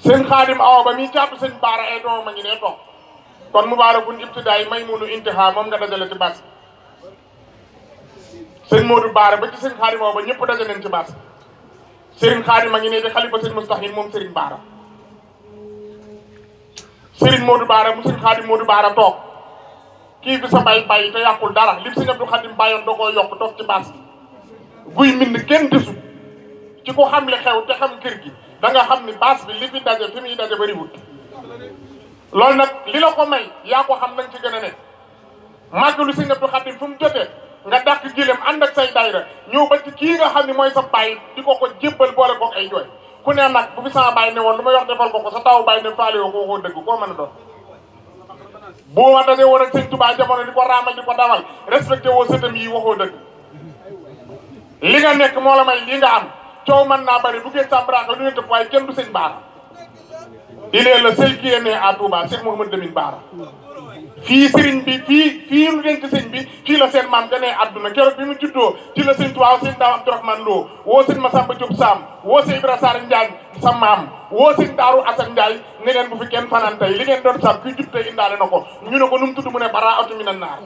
sëñ Xaadim Awa ba mi caatu sëñ Baara ay doomam a ngi ne toog kon mubaarakun ibtidaay may munu intihaa moom nga dajale ci baas sëñ Modou Baara ba ci sëñ Xaadim Awa ba ñëpp daje nañ ci baas Serigne Xaadim a ngi ne di xalifa sëñ Mustaxin moom Serigne Baara Serigne Modou Baara mu sëñ Xaadim Modou Baara toog kii bi sa bay te yàqul dara li sëñ Abdou Xaadim bàyyoon da koo yokk toog ci baas guy mbind kenn desu ci ko xam li xew te xam kër gi da nga xam ni baas bi li fi daje fi muy daje bariwut loolu nag li la ko may yaa ko xam nañ ci gën a ne màggalu sëñ Abdou Xaadim fu mu jotee nga dàq gilem ànd ak say dayra ñëw ba ci kii nga xam ne mooy sa baay di ko jébbal boole koog ay jooy ku ne nag bu fi sama baay ne woon lu may wax defal ko sa taw baay ne faale yoo ko waxoo dëgg koo mën a doon bu ma dajee woon ak sëñ Tuubaa jamono di ko raamal di ko dawal respecté woo sëtam yi waxoo dëgg li nga nekk moo la may li nga am coow mën naa bari bu ngeen sàmbraaka lu ne tëb waaye kenn du sëñ Baara il est le seul qui est né à Touba Cheikh Mouhamadou Lamine Baara fii sëriñ bi fii lu denc sëñ bi fii la seen maam ganee àdduna keroog bi mu juddoo ci la sëñ Tuubaa sëñ Daaw Abdourahmane Lo woo sëñ Massamba Diop Sam woo sëñ Ibra Sarr Ndiagne sa maam woo sëñ Daaru Asan Ndiaye ne leen bu fi kenn fanaan tey li ngeen doon sàmm kuy judd tey indaale na ko ñu ne ko nu mu tudd mu ne bara atu minan naar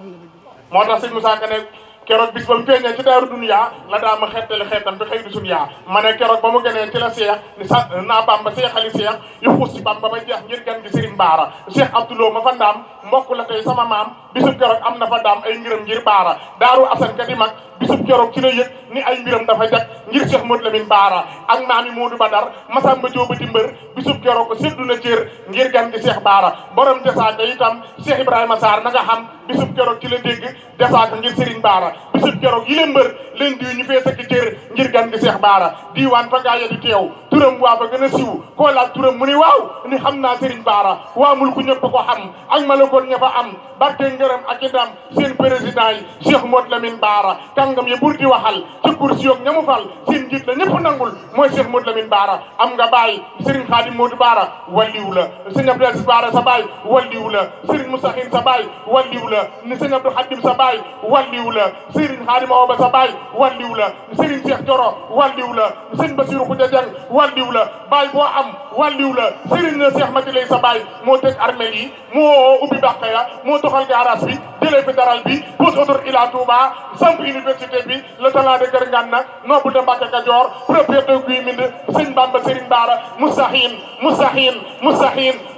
moo tax sëñ Moussa Ka ne keroog bis ba mu feeñee ci daaru duniyaa la daa ma xettali xeetam bi xëy du suñu yaa ma ne keroog ba mu gënee ci la seex ni sa naa Bamba seexali seex yu xuus ci Bamba ba jeex ngir gan gi Serigne Baara Cheikh Abdoulou ma fa ndaam mbokk la tey sama maam bisub keroog am na fa ndaam ay mbiram ngir Baara Daaru Asan ka di mag bisub keroog ci la yëg ni ay mbiram dafa jag ngir Cheikh Modou Lamine Baara ak maami Modou Badar Masamba Jóoba di mbër bisub keroog ko séddu na cër ngir gan gi Cheikh Baara borom desaaka itam Cheikh Ibrahima Sarr na nga xam bisub keroog ci la dégg desaaka ngir Serigne Baara bisub keroog yi leen mbër leen diw ñu fee sëkk cër ngir gan gi Cheikh Baara diiwaan fa gaaya di teew turam waa fa gën a siw koo laaj turam mu ni waaw ni xam naa Serigne Baara waamul ku ñëpp ko xam ak malakoon ña fa am barke ngërëm ak itam seen président yi Cheikh Modou Lamine Baara kàngam yi bur di waxal ci kursi yoog ñamu fal seen njiit la ñëpp nangul mooy Cheikh Modou Lamine Baara am nga bàyyi Serigne Khadim Modou Baara walliw la Serigne Abdou Aziz Baara sa baay walliw la Serigne Moustahine sa baay walliw la ni Serigne Abdou Khadim sa baay walliw la Serigne Khadim Awa ba sa baay walliw la Serigne Cheikh Thioro walliw la Serigne Bassirou Khoudia Dieng walliw la baay boo am walliw la Serigne Cheikh Mati Lay sa baay moo tëj armée yi moo ubbi bàqa ya moo doxal garage bi jëlee fi daral bi pose autoroute ila Touba samp université bi le talent de Kër Ngana noble de Mbacké Kajoor propriétaire Guy Mbind Sëñ Bamba Serigne Baara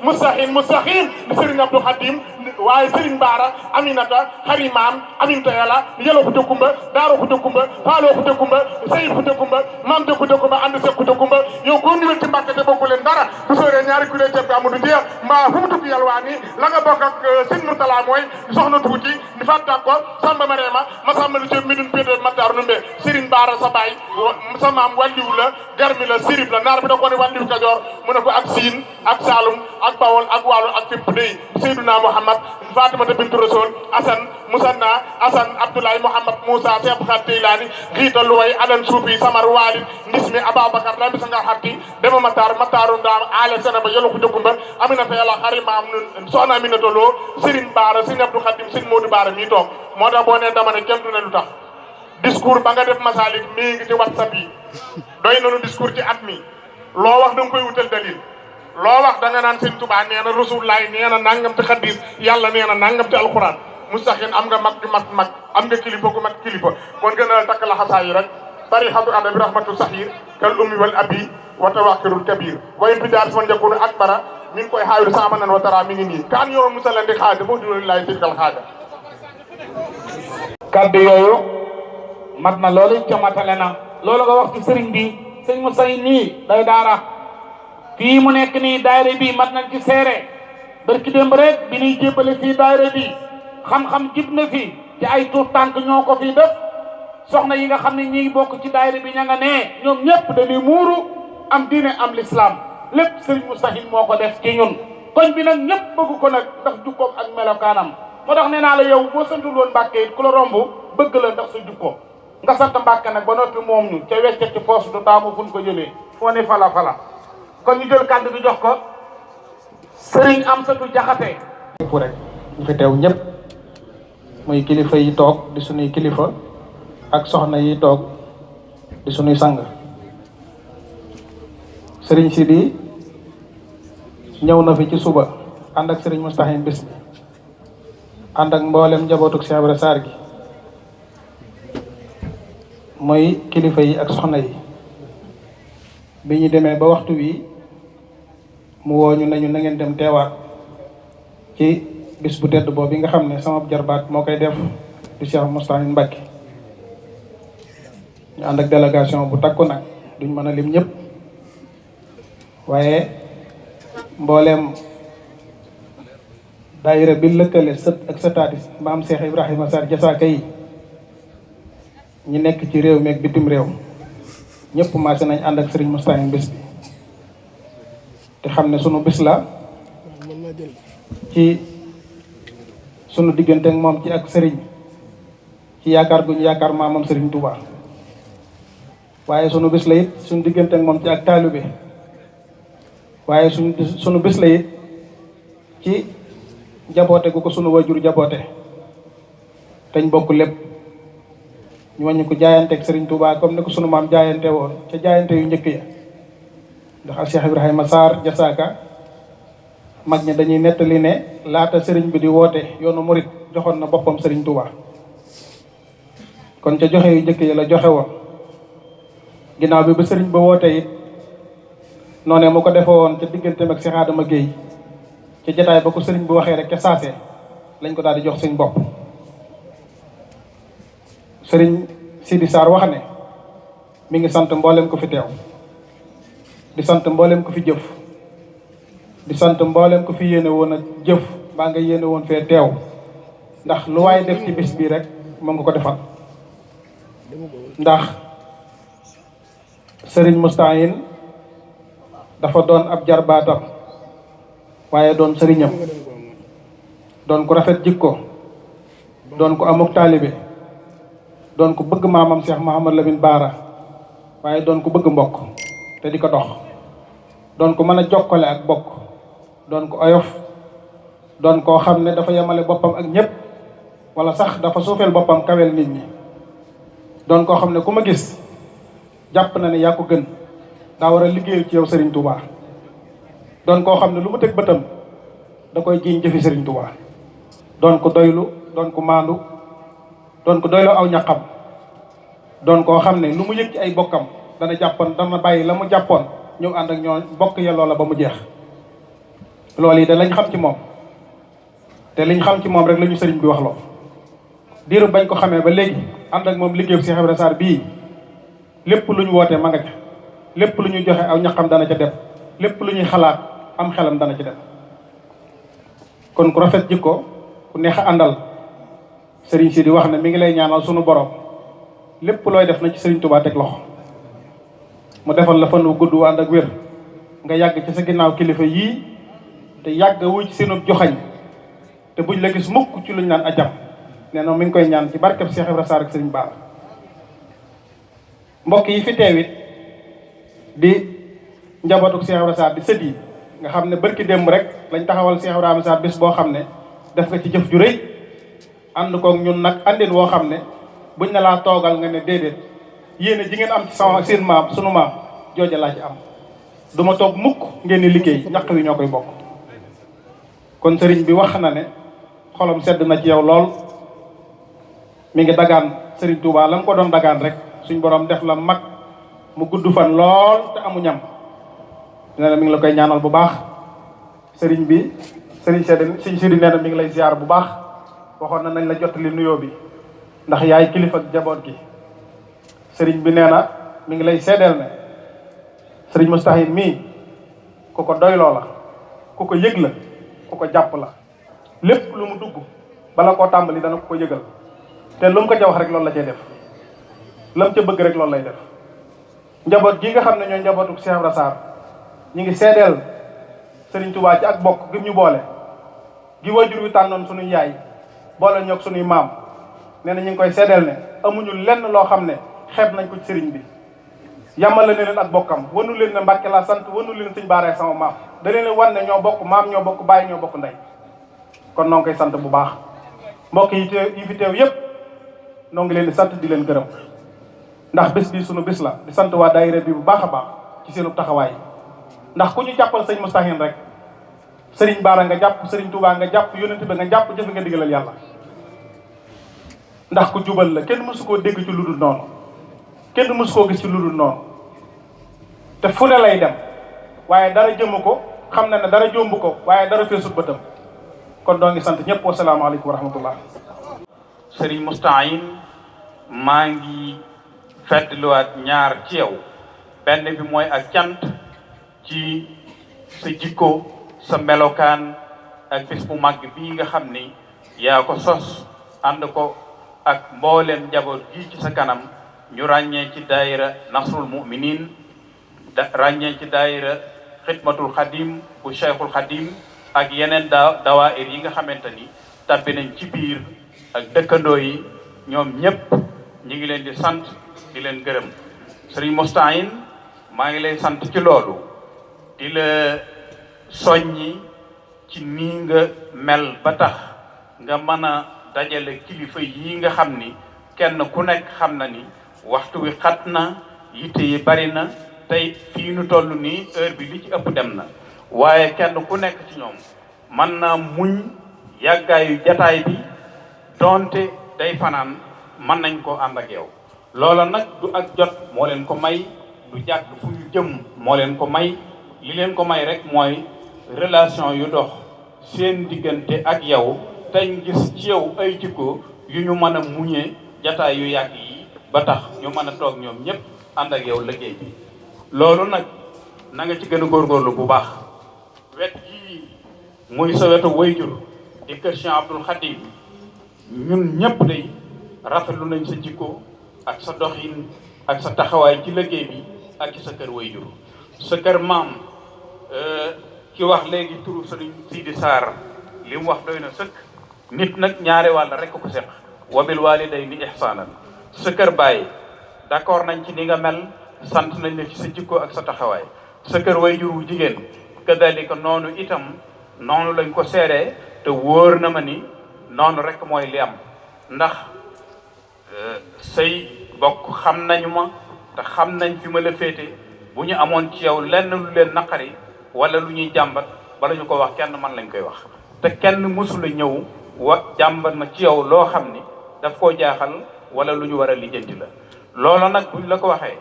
Moustahine ni Serigne Abdou Khadim waaye Serigne Baara Aminata Xarimaam Aminta Yàlla Yelo Xuta Kumba Daaro Xuta Kumba Faalo Xuta Kumba Seyib Xuta Kumba Maam de Xuta Kumba ànd Seex Xuta Kumba yow koo niwel ci Mbàkke te bokku leen dara bu sooree ñaari kulée ceeb bi Amadou Jeex mbaa fu mu tukki yalwaani la nga bokk ak Sëñ Murtala mooy soxna tuuti ni fàttaak ko Samba Marema ma sàmma lu ceeb mi dun pété Matar Numbe Serigne Baara sa baay sa maam wàlliw la garmi la sirib la naar bi da ko ne wàlliw Kajoor mu ne ko ak Siin ak Saalum ak Bawol ak Waalo ak fépp day Seyduna Muhammad Fatimata bintu Rasul Asan Musanna Asan Abdoulaye Mouhamad Moussa Cheikh Khat Teylani Xiita Luway Adan Suufi Samar Walid Ndismi Ababacar Lambi Sanga Xatti Dema Mataru Ndaam Ale Senaba Yelo Xuta Kumba Aminata Yàlla Xarimaam soxna Aminata Lo Serigne Baara Serigne Abdou Khadim Serigne Modou Baara mii toog moo tax boo nee dama ne kenn du ne lu tax discours ba nga def Masalik mii ngi ci WhatsApp yi doy nañu discours ci at mi loo wax da nga koy wutal dalil loo wax da nga naan Sëñ Tuubaa nee na Rasulullaay nee na nangam ci xadis yàlla nee na nangam ci alxuraan Moustahine am nga mag di mag am nga kilifa gu mag kilifa kon gën a takk la xasaa yi rek tarixatu adabi rahmatu sahir kal ummi wal abi wa tawakkirul kabir wayen bidaar man yakunu akbara mi ngi koy xaawiru sama nan wa tara mi ngi nii kaan yoroon musalandi xaaja boo dul laay tilkal xaaja kaddu yooyu mat na loolu jamatale na loolu nga wax ci sëriñ bi sëñ Moussa nii day daara fii mu nekk nii daayira bi mat nañ ci seere barki démb rek bi ñuy jébbale fii daayira bi xam-xam jib na fi ci ay tuut tànk ñoo ko fii def soxna yi nga xam ne ñi ngi bokk ci daayira bi ña nga nee ñoom ñëpp dañuy muuru am diine am l'islam lépp sëriñ Moustahine moo ko def ci ñun koñ bi nag ñëpp bëgg ko nag ndax jukkoom ak melokaanam moo tax nee naa la yow boo santul woon Mbàkke it ku la romb bëgg la ndax sa jukko nga sant Mbàkke nag ba noppi moom ñu ca wecce ci poos du taamu fu ñu ko jëlee foo ne fala kon ñu jël kàddu bi jox ko sëriñ Amsatu Jaxate ñëpp rek ñu fi teew ñëpp muy kilifa yi toog di sunuy kilifa ak soxna yi toog di sunuy sang sëriñ si di ñëw na fi ci suba ànd ak sëriñ Moustahine bis bi ànd ak mboolem njabootuk Cheikh Ibra Sarr gi mooy kilifa yi ak soxna yi bi ñu demee ba waxtu wi mu wooñu nañu na ngeen dem teewaat ci bis bu tedd boobu bi nga xam ne sama jarbaat moo koy def di Cheikh Moustahine Mbacké ñu ànd ak délégation bu takku nag duñ mën a lim ñëpp waaye mbooleem daayira bi lëkkale sët ak sëtaati maam Cheikh Ibrahima Sarr Jasaaka yi ñi nekk ci réew mi ak bitim réew ñëpp maase nañ ànd ak Serigne Moustahine bis bi te xam ne sunu bis la ci sunu diggante ak moom ci ak Serigne ci yaakaar guñ yaakaar maamam Serigne Touba waaye sunu bis la it sunu diggante ak moom ci ak taalibe waaye sunu bis la it ci jaboote gu ko sunu wajur jaboote teñ bokk lépp ñu wàññi ko jaayanteeg Serigne Touba comme ni ko sunu maam jaayante woon ca jaayante yu njëkk ya ndax al Cheikh Ibrahima Sarr Jasaaka mag ñi dañuy nettali ne laata Serigne bi di woote yoonu murit joxoon na boppam Serigne Touba kon ca joxe yu njëkk ya la joxe woon ginnaaw bi ba Serigne ba woote it noonee mu ko defe woon ca digganteem ak Cheikh Adama Guèye ca jataay ba ko Serigne bi waxee rek ca saase lañ ko daal di jox suñ bopp Serigne Sidi Sarr wax ne mi ngi sant mboolem ko fi teew di sant mboolem ko fi jëf di sant mboolem ko fi yéene woon a jëf baa nga yéene woon fee teew ndax lu waaye def ci bis bii rek moom nga ko defal ndax Serigne Moustahine dafa doon ab jarbaatam waaye doon sëriñam doon ku rafet jikko doon ku amuk taalibe doon ku bëgg maamam Cheikh Mouhamad Lamine Bara waaye doon ku bëgg mbokk te di ko dox doon ku mën a jokkale ak bokk doon ku oyof doon koo xam ne dafa yemale boppam ak ñëpp wala sax dafa suufeel boppam kawel nit ñi doon koo xam ne ku ma gis jàpp na ne yaa ko gën daa war a liggéeyal ci yow Serigne Touba doon koo xam ne lu mu teg bëtam da koy jiiñ jëfi Serigne Touba doon ko doylu doon ko maandu doon ko doyloo aw ñaqam doon koo xam ne lu mu yëg ci ay bokkam dana bàyyi la mu jàppoon ñëw ànd ak ñoo bokk ya loola ba mu jeex loolu yi da lañ xam ci moom te liñ xam ci moom rek la ñu Serigne bi wax loo diiru bañ ko xamee ba léegi ànd ak moom liggéeyu Cheikh Ibrahima Sarr bii lépp lu ñu wootee ma nga ca lépp lu ñuy joxe aw ñaqam dana ca def lépp lu ñuy xalaat am xelam dana ci def kon ku rafet jikko ku neex a àndal Serigne si di wax ne mi ngi lay ñaanal sunu borom lépp looy def na ci Serigne Touba teg loxo mu defal la fan wu gudd ànd ak wér nga yàgg ci sa ginnaaw kilifa yii te yàgg wuy ci seenu joxañ te buñ la gis mukk ci luñ naan ajam nee na mi ngi koy ñaan ci barkeb Cheikh Ibrahima Sarr ak Serigne Bara mbokk yi fi teewit di njabootuk Cheikh Ibrahima Sarr di sët yi nga xam ne barki démb rek lañ taxawal Cheikh Ibrahima Sarr bis boo xam ne def nga ci jëf ju rëy ànd koog ñun nag andin woo xam ne buñ ne laa toogal nga ne déedéet yéene ji ngeen am ci sama seen maam sunu maam jooja laa ci am du ma toog mukk ngeen di liggéey ñaq wi ñoo koy bokk kon sëriñ bi wax na ne xolam sedd na ci yow lool mi ngi dagaan Serigne Touba la mu ko doon dagaan rek suñ borom def la mag mu gudd fan lool te amu ñam nee na mi ngi la koy ñaanal bu baax sëriñ bi Serigne Sidi nee na mi ngi lay ziar bu baax waxoon na nañ la jottali nuyoo bi ndax yaay kilifa ak jaboot gi sëriñ bi nee na mi ngi lay seedeel ne Serigne Moustahine mii ku ko doyloo la ku ko yëg la ku ko jàpp la lépp lu mu dugg bala koo tàmbali dana ko yëgal te lu mu ko ca wax rek loolu la cay def lam ca bëgg rek loolu lay def njaboot gi nga xam ne ñooy njabootu Cheikh Ibrahima Sarr ñu ngi seedeel Serigne Touba ci ak bokk gi ñu boole gi wajur wi tànnoon suñuy yaay boole ñoog suñuy maam nee na ñu ngi koy seedeel ne amuñu lenn loo xam ne xeeb nañ ko ci Serigne bi yamale ne leen ak bokkam wanu leen ne Mbàkke laa sant wanu leen Sëñ Bara sama maam da leen wan ne ñoo bokk maam ñoo bokk bàyyi ñoo bokk ndey kon noo ngi koy sant bu baax mbokk yi fi teew yépp noo ngi leen di sant di leen gërëm ndax bés bi sunu bés la di sant waa daayira bi bu baax a baax ci seenu taxawaay ndax ku ñu jàppal sëñ Moustahine rek Serigne Bara nga jàpp Serigne Touba nga jàpp yonent bi nga jàpp jëfe nga digalal yàlla ndax ku jubal la kenn mësu koo dégg ci lu dul noonu kenn mësu koo gis ci lu dul noonu te fu ne lay dem waaye dara jëmu ko xam na ne dara jomb ko waaye dara feesut bëtam kon doo ngi sant ñëpp wasalaamaaleykum wa rahmatullah. Serigne Moustahine maa ngi feddluwaat ñaar ci yow benn bi mooy ak cant ci sa jikko sa melokaan ak bis bu mag bii nga xam ni yaa ko sos ànd ko ak mbooleem njaboot gi ci sa kanam ñu ràññee ci daayira Nasrul Muminin ràññee ci daayira Xidmatul Xadim bu Cheikhul Xadim ak yeneen dawaayir yi nga xamante ni tabbi nañ ci biir ak dëkkandoo yi ñoom ñëpp ñi ngi leen di sant di leen gërëm Serigne Moustahine maa ngi lay sant ci loolu di la soññi ci nii nga mel ba tax nga mën a dajale kilifa yi nga xam ni kenn ku nekk xam na ni waxtu wi xat na yitte yi bari na tey fii nu toll nii heure bi li ci ëpp dem na waaye kenn ku nekk ci ñoom mën naa muñ yàggaayu jataay bi donte day fanaan mën nañ koo ànd ak yow loola nag du ak jot moo leen ko may du jàkk fu ñu jëm moo leen ko may li leen ko may rek mooy relation yu dox seen diggante ak yow tey gis ci yow ay jikko yu ñu mën a muñee jataay yu yàgg yi ba tax ñu mën a toog ñoom ñëpp ànd ak yow liggéey bi loolu nag na nga ci gën a góorgóorlu bu baax wet gii muy sa wetu wayjur di kër Cheikh Abdoul Khadim ñun ñëpp day rafetlu nañ sa jikko ak sa doxin ak sa taxawaay ci liggéey bi ak ci sa kër wayjur sa kër maam ki wax léegi turu Sëriñ Sidi Sarr li mu wax doy na sëkk nit nag ñaari wàll rek ko seq wabil walidayni ihsanan sa kër baay d'accord nañ ci ni nga mel sant nañ la ci sa jikko ak sa taxawaay sa kër wayjur wu jigéen kadalika noonu itam noonu lañ ko seeree te wóor na ma ni noonu rek mooy li am ndax say bokk xam nañu ma te xam nañ fi ma la féete bu ñu amoon ci yow lenn lu leen naqari wala lu ñuy jàmbat bala ñu ko wax kenn man lañ koy wax te kenn mësula ñëw jàmbat ma ci yow loo xam ni daf koo jaaxal wala lu ñu war a lijjanti la loolu nag buñ la ko waxee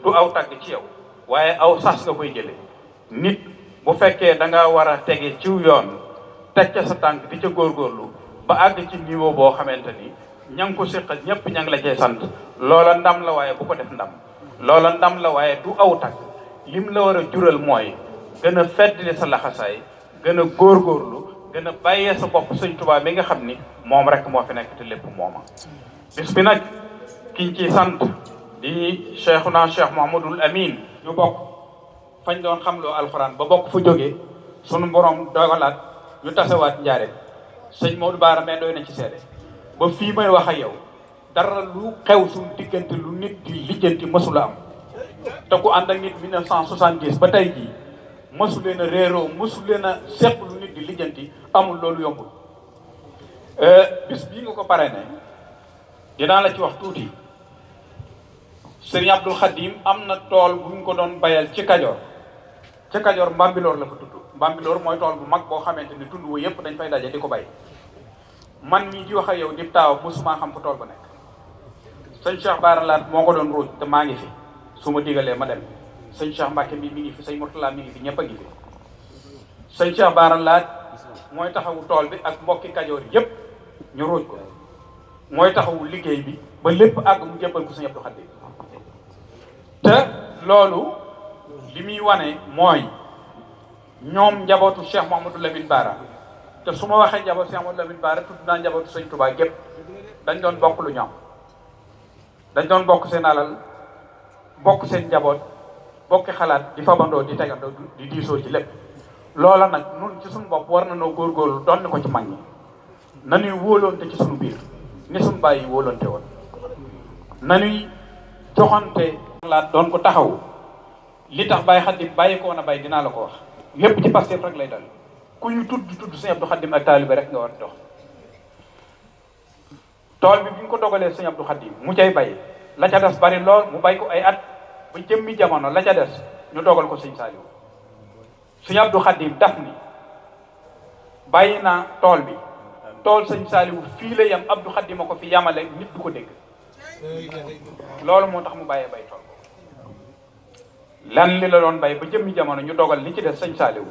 du aw tagg ci yow waaye aw sas nga koy jële nit bu fekkee da nga war a tege ciw yoon teg ca sa tànk di ca góorgóorlu ba àgg ci niveau boo xamante ni ña ngi ko séqal ñëpp ña ngi la cay sant loola ndam la waaye bu ko def ndam loola ndam la waaye du aw tagg lim la war a jural mooy gën a feddli sa laxasaay gën a góorgóorlu gën a bàyyee sa bopp Sëñ Tuubaa mi nga xam ni moom rek moo fi nekk te lépp mooma bis bi nag kiñ ciy sant di Cheikhuna Cheikh Mouhamadoul Amine ñu bokk fañ doon xamloo alxuraan ba bokk fu jógee sunu borom dogalaat ñu tasewaat njaare sëñ Modou Bara mais doy na ci seede ba fii may wax ak yow dara lu xew suñu diggante lu nit di lijjanti mësula am te ku ànd ak nit 1970 ba tey jii mësu leen a réeroo mësu leen a seq lu nit di lijjanti amul loolu yombul bis bii nga ko pare ne dinaa la ci wax tuuti Serigne Abdoul Khadim am na tool bu ñu ko doon bayal ci Kajoor Mbambilor la ko tudd Mbambilor mooy tool bu mag boo xamante ni tund woo yëpp dañ fay daje di ko bay man mii di wax ak yow di taaw mosuma xam fu tool ba nekk sëñ Cheikh Bara Laat moo ko doon ruuj te maa ngi fi su ma digalee ma dem sëñ Cheikh Mbacke mi ngi fi sëñ Mourtala mi ngi fi ñëpp a ngi fi sëñ Cheikh Bara Laat mooy taxawu tool bi ak mbokki Kajoor yëpp ñu ruuj ko mooy taxawu liggéey bi ba lépp àgg mu jëppal ko sëñ Abdou Khadim te loolu li muy wane mooy ñoom njabootu Cheikh Mouhamadoul Amine Bara te su ma waxee njabootu Cheikh Mouhamadoul Amine Bara tudd naa njabootu Sëñ Touba gépp dañ doon bokk lu ñoom dañ doon bokk seen alal bokk seen njaboot bokki xalaat di fabandoo di tegandoo di diisoo ci lépp loola nag nun ci suñu bopp war na noo góorgóorlu doon ni ko ci mag ñi nañuy wóoloonte ci suñu biir ni suñu bàyyi wóoloonte woon nañuy joxante laat doon ko taxaw li tax Baye Khadim bàyyi ko woon a bay dinaa la ko wax lépp ci Pastef rek lay dal ku ñu tudd Sëñ Abdou Khadim ak taalibe rek nga war a dox tool bi bu ñu ko dogalee Sëñ Abdou Khadim mu cay bay la ca des bari lool mu bay ko ay at ba jëmmi jamono la ca des ñu dogal ko Sëñ Saliou Sëñ Abdou Khadim daf ni bàyyi naa tool bi tool sëñ Saliou fii la yam Abdou Khadim ma ko fi yamale nit du ko dégg loolu moo tax mu bàyyee bay tool lan li la doon bay ba jëmmi jamono ñu dogal li ci des sëñ Saliou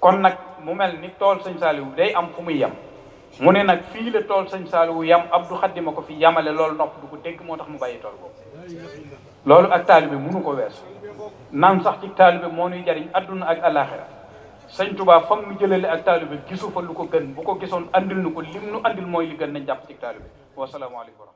kon nag mu mel ni tool sëñ Saliou day am fu muy yem mu ne nag fii la tool sëñ Saliou yam Abdou Khadim ma ko fi yamale loolu nopp du ko dégg moo tax mu bàyyi tool boobu loolu ak taalibe mënu ko weesu naan sax ci taalibe moo nuy jariñ adduna ak alaxira sëñ Tuubaa fam nu jëlale ak taalibe gisu fa lu ko gën bu ko gisoon andil nu ko lim nu andil mooy li gën nañ jàpp ci taalibe wasalaamaaleykum